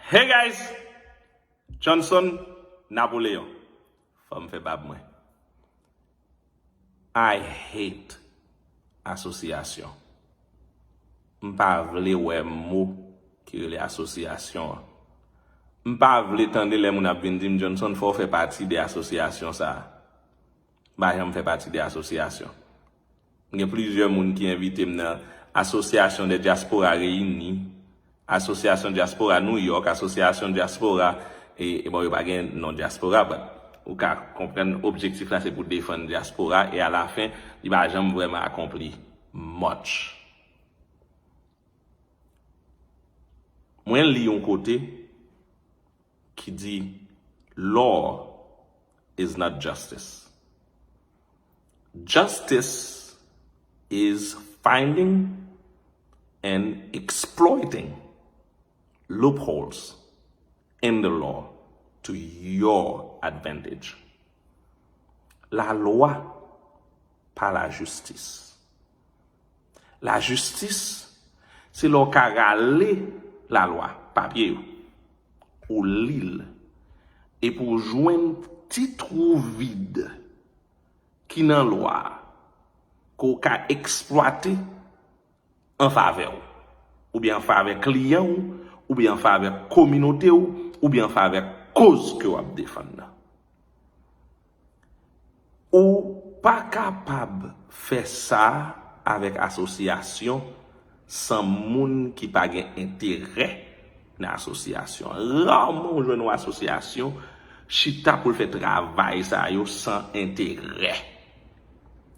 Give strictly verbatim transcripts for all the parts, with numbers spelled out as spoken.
Hey guys! Johnson Napoleon. Fò m fè bab mwen. I hate asosyasyon. M pa vle wè mo ki rele asosyasyon an. M pa vle tande lè moun ap vin di m, Johnson, fò w fè pati de asosyasyon sa a. M pa janm fè pati de asosyasyon. Gen plizyè moun ki envite m nan Association des Diasporas Réunis, Association Diaspora New York, Association Diaspora, e, e bon, yo pa gen non dyaspora, but ou ka konprann objektif la se pou defann dyaspora, e alafen, li pa janm vrèman akonpli much. Mwen li yon kote ki di, law is not justice. Justice is finding and exploiting loopholes in the law to your advantage. Lalwa pa lajistis. Lajistis, se lè w ka rale lalwa, papye yo, ou li l, epi w jwenn ti twou vid ki nan lwa a, ke w ka eksplwate an favè w, oubyen an favè kliyan w, oubyen an favè kominote w, oubyen an favè koz ke w ap defann nan. Ou pa kapab fè sa avèk asosyasyon san moun ki pa gen enterè nan asosyasyon an. Raman w jwenn yon asosyasyon chita pou l fè travay sa yo san enterè.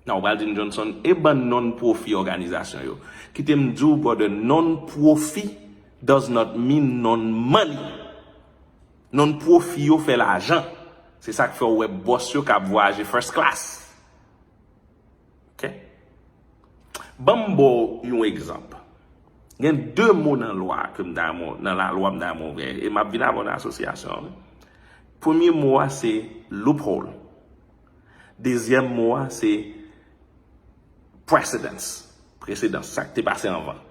Nan, ou pral di m, Johnson, e bann non-profit òganizasyon yo? Kite m di w, brother, non-profit does not mean non-money. Non-profit yo fè lajan. Se sa k fè w wè bòs yo k ap vwayaje first class. Ok? Ban m ba w yon egzanp. Gen de mo nan lwa ke m ta renmen, nan lalwa m ta renmen w wè, e m ap vin avè w nan asosyasyon an. Premye mo a se loophole. Dezyèm mo a se precedence. Presedans, sa k te pase anvan.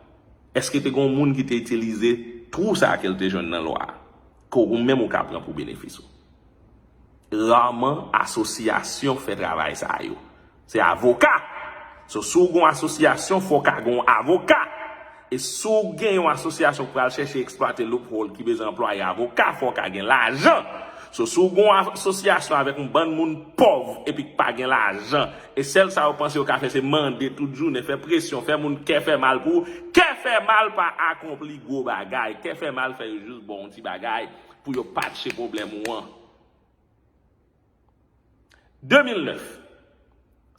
Èske te gen yon moun ki te itilize twou sa a ke l te jwenn nan lwa a, ke ou menm ou ka pran pou benefis ou? Raman asosyasyon fè travay sa yo. Se avoka. So, si w gen yon asosyasyon, fò w ka gen yon avoka. E si w gen yon asosyasyon k pral chèche eksplwate loophole ki bezwen anplwaye avoka, fò w ka gen lajan. So, si w gen yon asosyasyon avèk yon bann moun pòv epi k pa gen lajan, e sèl sa yo panse yo ka fè se mande tout jounen, fè presyon, fè moun kè fè mal pou ou, kè fè mal pa akonpli gwo bagay, kè fè mal fè yo jis ba w yon ti bagay pou yo patche pwoblèm ou an. De mil nèf,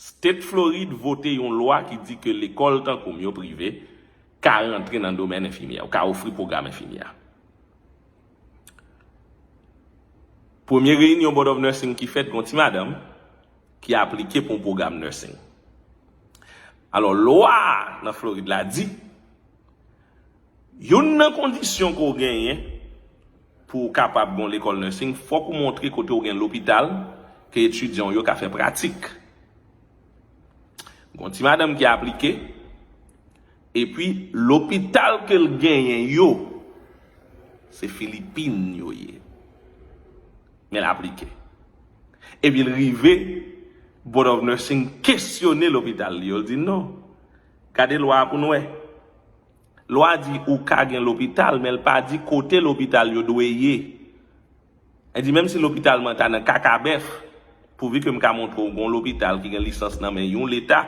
State Florid vote yon lwa ki di ke lekòl tankou m yo prive ka rantre nan domèn enfimyè, ou ka ofri pwogram enfimyè. Premye reyinyon Board of Nursing ki fèt, gen yon ti madanm ki aplike pou yon pwogram nursing. Alò, lwa a nan Florid la di, youn nan kondisyon ke w genyen pou w kapab gen yon lekòl nursing, fòk ou montre kote w gen lopital ke etidyan w yo ka fè pratik. Gen yon ti madanm ki aplike, epi lopital ke l genyen yo, se Filipin yo ye. Men l aplike. Epi l rive, Board of Nursing kesyone lopital li yo. L di, non. Gade lwa a pou n wè. Lwa di ou ka gen lopital, men l pa di kote lopital yo dwe ye. Li di, menm si lopital mwen ta nan Kakabèf, pouvi ke m ka montre w yon lopital ki gen lisans nan men yon leta,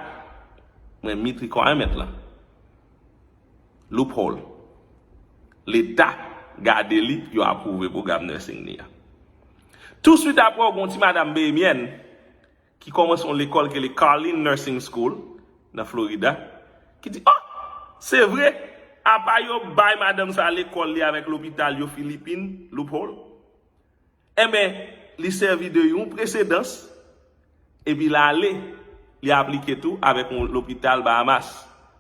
mwen Mitri Kò a Mèt lan. Loophole. Leta gade li, yo apwouve pwogram nursing li a. Touswit apre, w gen yon ti madanm Behemyèn ki kòmanse yon lekòl ki rele Carlin Nursing School nan Florida, ki di, oh, se vre, apa yo bay madanm sa lekòl li avèk lopital yo Filipin, loophole. Enben, li sèvi de yon presedans, epi l ale, li aplike tou avèk yon lopital Bahamas,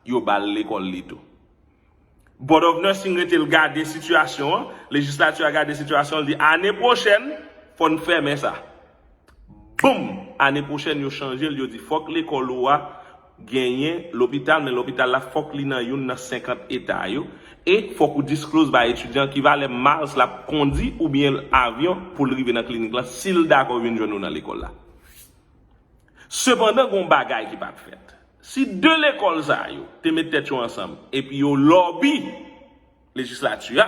yo ba l lekòl li tou. Board of Nursing rete l gade sitiyasyon an, lejislati a gade sitiyasyon an, l di, ane pwochèn, fò n fèmen sa. Boum! Ane pwochèn, yo chanje l, yo di, fòk lekòl ou a, genyen lopital, men lopital la fòk li nan youn nan senkant eta yo. E fòk ou disclose bay etidyan ki valè miles l ap kondi oubyen avyon pou l rive nan klinik lan, si l dakò vin jwenn ou nan lekòl la. Sepandan, gen yon bagay ki pa t fèt. Si de lekòl sa yo te met tèt yo ansanm epi yo lòbi lejislati a,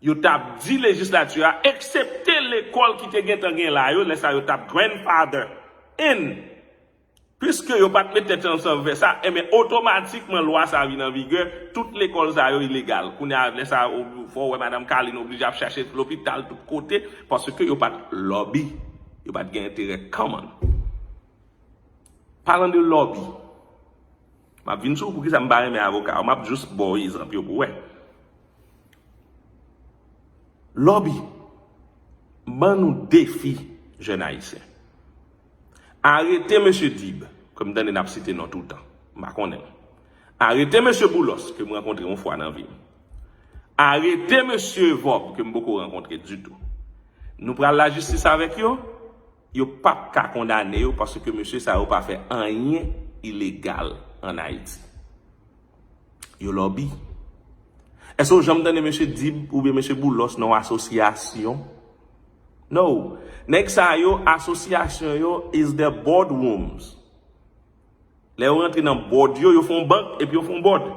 yo t ap di lejislati a, eksepte lekòl ki te gentan gen la yo, lè sa yo t ap grandfather in. Piske yo pa t met tèt yo ansanm fè sa, enben, otomatikman, lwa sa a vin an vigè, tout lekòl sa yo ilegal. Kounye a, lè sa a, ou, fò w wè Madanm Kalin oblije ap chache lopital tout kote, paske yo pa t lòbi, yo pa t gen enterè kòmon. Palan de lòbi, m ap vin sou poukisa m pa renmen avoka yo, m ap jis ba w egzanp yo pou w wè. Lòbi, ban nou defi jèn ayisyen. Arete mesye Dib, ke m tande n ap site non toutan, m pa konnen l. Arete mesye Boulos, ke m rankontre yon fwa nan vi m. Arete mesye Vòb, ke m poko rankontre ditou. Nou pral lajistis avèk yo, yo p ap ka kondane yo paske mesye sa yo pa fè anyen ilegal ann Ayiti. Yo lòbi. Èske w janm tande mesye Dib oubyen mesye Boulos nan yon asosyasyon? No. Nèg sa yo, asosyasyon yo is their boardrooms. Lè yo rantre nan board yo, yo fè yon bank epi yo fè yon board.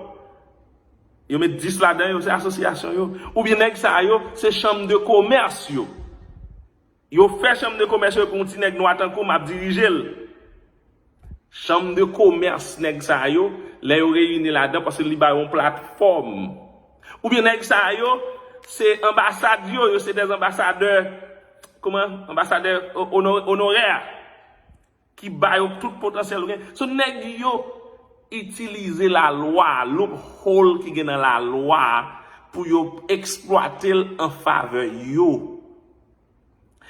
Yo met dis ladan yo, se asosyasyon yo. Oubyen nèg sa yo, se chanm de komès yo. Yo fè chanm de komès yo pou yon ti nèg nwa tankou m ap dirije l. Chanm de komès nèg sa yo, lè yo reyini ladan, paske li ba yo yon platfòm. Oubyen nèg sa yo, se anbasad yo, yo se des anbasadè, kòman? Anbasadè o-, ono-, onorè. Ki ba yo tout potansyèl ou gen. So, nèg yo itilize lalwa, loophole ki gen nan lalwa pou yo eksplwate l an favè yo.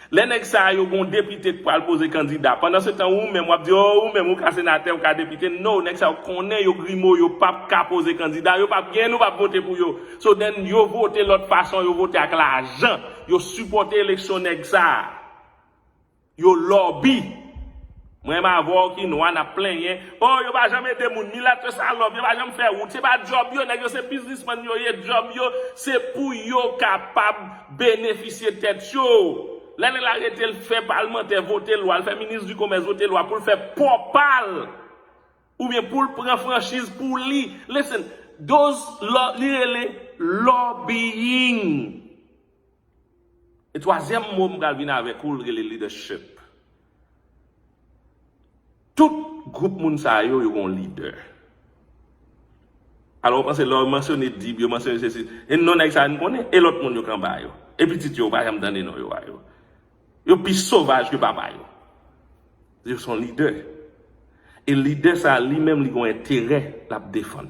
Lè nèg sa yo gon depite k pral poze kandida, pandan se tan ou menm w ap di, oh, ou menm ou ka senatè, ou ka depite. No, nèg sa yo konnen yo grimo, yo p ap ka poze kandida, yo p ap gen, nou p ap vote pou yo. So then, yo vote lòt fason, yo vote ak lajan, yo sipòte eleksyon nèg sa. Yo lòbi. Mwen menm avè w ki nwa n ap plenyen. Oh, yo pa janm ede moun. Milat yo salòp. Yo pa janm fè wout. Se pa djòb yo. Nèg yo se biznismann yo ye. Djòb yo, se pou yo kapab benefisye tèt yo. Lè nèg la rete l fè palmantè vote lwa, l fè minis di komès vote lwa pou l fè pòp pa l. Oubyen pou l pran franchiz pou li. Listen, those lo-, li rele lobbying. E twazyèm mo m pral vin avèk ou, l rele leadership. Tout gwoup moun sa yo, yo gon lidè. Alò, ou panse lè yo mansyone Dib, yo mansyone sesi, e non nèg sa yo n konnen, e lòt moun yo k anba yo. E pitit yo, ou pa janm tande non yo a yo. Yo pi sovaj ke papa yo. Yo se yon lidè. E lidè sa a, li menm, li gon enterè l ap defann.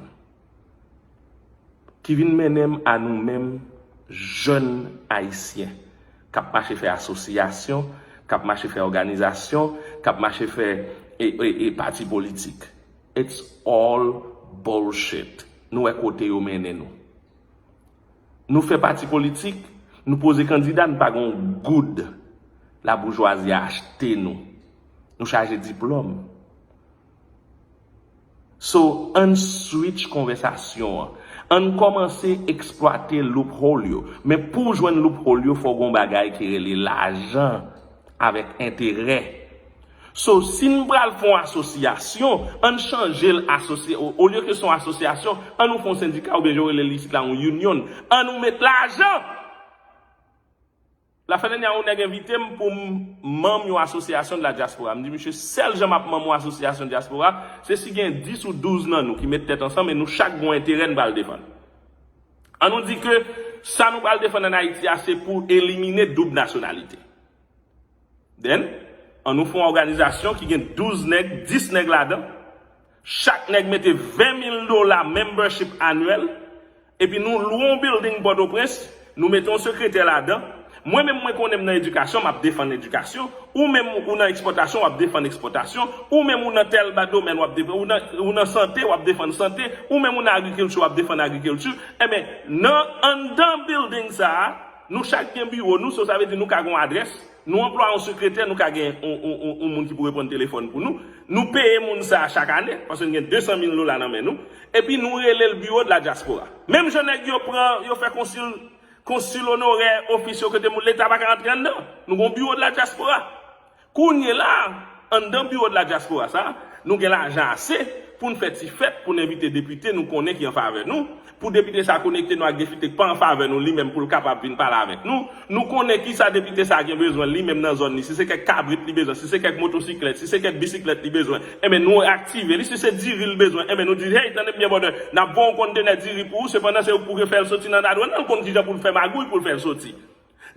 Ki vin mennen m a nou menm, jèn ayisyen, k ap mache fè asosyasyon, k ap mache fè òganizasyon, k ap mache fè, e, e, e, pati politik. It's all bullshit. Nou wè kote yo mennen nou. Nou fè pati politik, nou poze kandida, nou pa gen yon goud laboujwazi a achte nou. Nou chaje diplòm. So, ann switch konvèsasyon an. Ann kòmanse eksplwate loophole yo. Men pou w jwenn loophole yo, fò w gen yon bagay ki rele lajan avèk enterè. So, si n pral fè yon asosyasyon, ann chanje l asosye-, o-, olye ke se yon asosyasyon, ann nou fè yon sendika, oubyen jan yo rele l isit la, yon union. Ann nou met lajan. Lafènènya, yon nèg envite m pou m manm yon asosyasyon de la diaspora. M di, misye, sèl jan m ap manm yon asosyasyon dyaspora, se si gen dis ou douz nan nou ki met tèt ansanm e nou chak gen yon enterè n pral defann. Ann nou di ke sa nou pral defann ann Ayiti a, se pou elimine doub nasyonalite. Then, ann nou fè yon òganizasyon ki gen douz nèg, dis nèg ladan. Chak nèg mete ven mil dola membership anyèl. Epi nou lwe yon building Pòtoprens, nou mete yon sekretè ladan. Mwen menm, mwen konnen m nan edikasyon, m ap defann edikasyon. Ou menm ou nan ekspòtasyon, w ap defann ekspòtasyon. Ou menm ou nan tèl ba domèn, w ap defann, ou nan, ou nan sante, w ap defann sante. Ou menm ou nan agrikilti, w ap defann agrikilti. Enben, nan anndan building sa a, Nou chak gen biwo nou, so sa vle di nou ka gen yon adrès, nou anplwaye yon sekretè, nou ka gen yon, yon, yon, yon moun ki pou reponn telefòn pou nou. Nou peye moun sa a chak ane, paske nou gen de san mil dola nan men nou. Epi nou rele l Bureau de la Diaspora. Menm jan nèg yo pran, yo fè konsil, konsil onorè, ofis yo kote moun Leta pa ka antre anndan. Nou gen yon Bureau de la Diaspora. Kounye la, anndan Bureau de la Diaspora sa, nou gen lajan ase pou n fè ti fèt, pou n envite depite nou konnen ki an favè nou, pou depite sa konekte nou ak depite k pa an favè nou, li menm pou l kapab vin pale avèk nou. Nou konnen ki sa depite sa gen bezwen li menm nan zòn li. Si se kèk kabrit li bezwen, si se kèk motosiklèt, si se kèk bisiklèt li bezwen, enben nou aktive li. Si se diri l bezwen, enben nou di, hey, tande m byen brother, n ap voye yon kontenè diri pou ou, sepandan se ou k pou fè l soti nan Dadwenn nan, l konn kijan pou l fè magouy pou l fè l soti.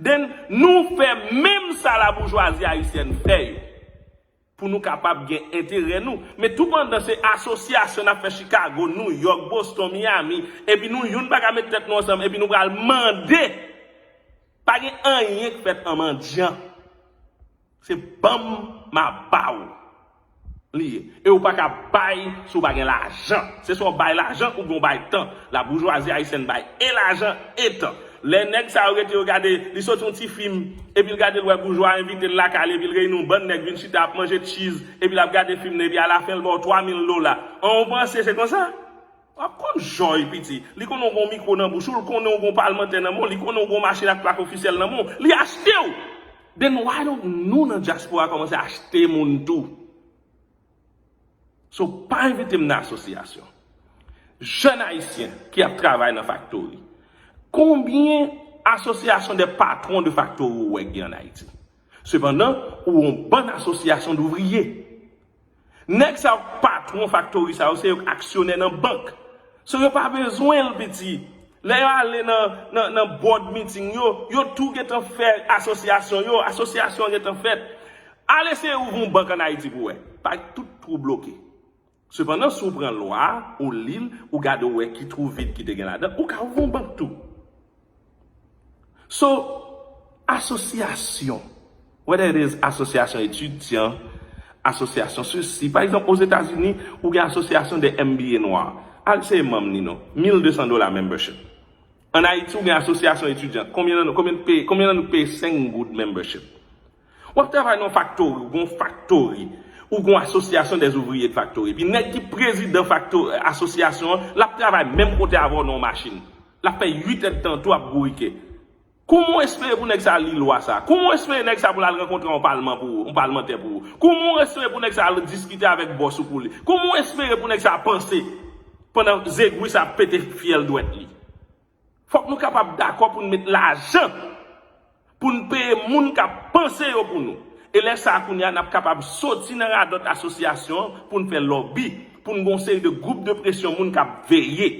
Then, nou fè menm sa laboujwazi ayisyèn fè yo. Pou nou kapab gen enterè nou. Men toupandan se asosyasyon n ap fè Chicago, New York, Boston, Miami, epi nou youn pa ka met tèt nou ansanm, epi nou pral mande. Pa gen anyen k fèt an mandyan. Se ban m, m a ba w. Li ye. E ou pa ka bay si w pa gen lajan. Se swa w bay lajan oubyen w bay tan. Laboujwazi ayisyèn bay e lajan e tan. Lè nèg sa yo rete yo gade, li soti yon ti fim, epi l gade l wè boujwa envite l lakay li, epi l reyini yon bann nèg vin chita ap manje cheese, epi l ap gade fim nan, epi alafen l ba w twa mil dola. An, ou panse se konsa? W ap konn jòy piti. Li konnen w gen yon mikwo nan bouch ou, li konnen w gen yon palmantè nan men w, li konnen w gen yon machin ak plak ofisyèl nan men w, li achte w. Then why don't nou nan dyaspora kòmanse achte moun tou? So, pa envite m nan asosyasyon. Jèn ayisyen ki ap travay nan faktori. Konbyen asosyasyon de patwon de faktori ou wè k gen an Ayiti? Sepandan, ou yon bann asosyasyon douvriye. Nèg sa yo k patwon faktori sa yo, se yo k aksyonè nan bank. So, yo pa bezwen l piti. Lè yo ale nan, nan, nan board meeting yo, yo tou gentan fè asosyasyon yo, asosyasyon an gentan fèt. Al eseye ouvri yon bank an Ayiti pou w wè. Pa tout twou bloke. Sepandan, si w pran lwa a, ou li l, ou gade w wè ki twou vid ki te gen ladan, ou ka ouvri yon bank tou. So, asosyasyon, whether it is asosyasyon etidyan, asosyasyon sesi, pa egzanp, Ozetazini, ou gen asosyasyon de M B A nwa. Al eseye manm li non, mil de san dola membership. An Ayiti, ou gen asosyasyon etidyan. Konbyen nan nou, konbyen nou peye, konbyen nan nou peye senk goud membership? W ap travay nan yon faktori, ou gen yon faktori, ou gen yon asosyasyon dè ouvriye de faktori. Epi nèg ki prezidan faktori, asosyasyon an, l ap travay menm kote avè w nan yon machin. L ap fè uit èdtan tou ap bourike. Kouman w espere pou nèg sa li lwa sa? Kouman w espere nèg sa pou l al rankontre yon palman pou ou, yon palmantè pou ou? Kouman w espere pou nèg sa al diskite avèk bòs ou pou li? Kouman w espere pou nèg sa panse pandan zegwi sa ap pete fyèl dwèt li? Fòk nou kapab dakò pou n met lajan pou n peye moun k ap panse yo pou nou. E lè sa a, kounye a, n ap kapab soti nan radòt asosyasyon an pou n fè lòbi, pou n gen yon seri de gwoup de presyon moun k ap veye.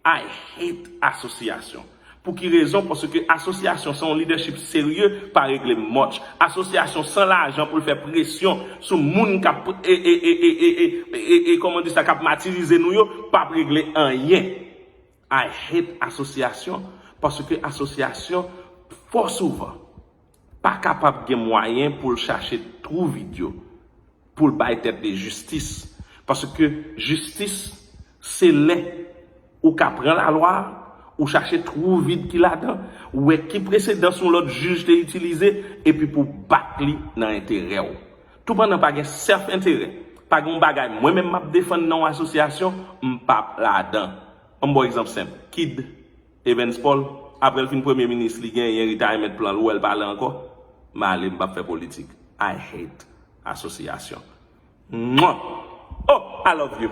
I hate asosyasyon. Pou ki rezon? Paske asosyasyon san yon lidèchip serye pa regle much. Asosyasyon san lajan pou l fè presyon sou moun k ap, e, e, e, kòman di sa, k ap matirize nou yo, p ap regle anyen. I hate asosyasyon, paske asosyasyon, fò souvan, pa kapab gen mwayen pou l chache twou vid yo, pou l bay tèt li jistis. Paske jistis, se lè ou ka pran lalwa a, ou chache twou vid ki ladan, ou wè ki presedans yon lòt jij te itilize, epi pou w bat li nan enterè w. Toupandan pa gen sèf enterè, pa gen yon bagay mwen menm m ap defann nan yon asosyasyon, m p ap ladan. Ann ba w egzanp senp. Kid Evans Paul, apre l fin premye minis, li genyen retirement plan l, ou wè l pale ankò? M ale, m p ap fè politik. I hate asosyasyon. Mwah! Oh, I love you.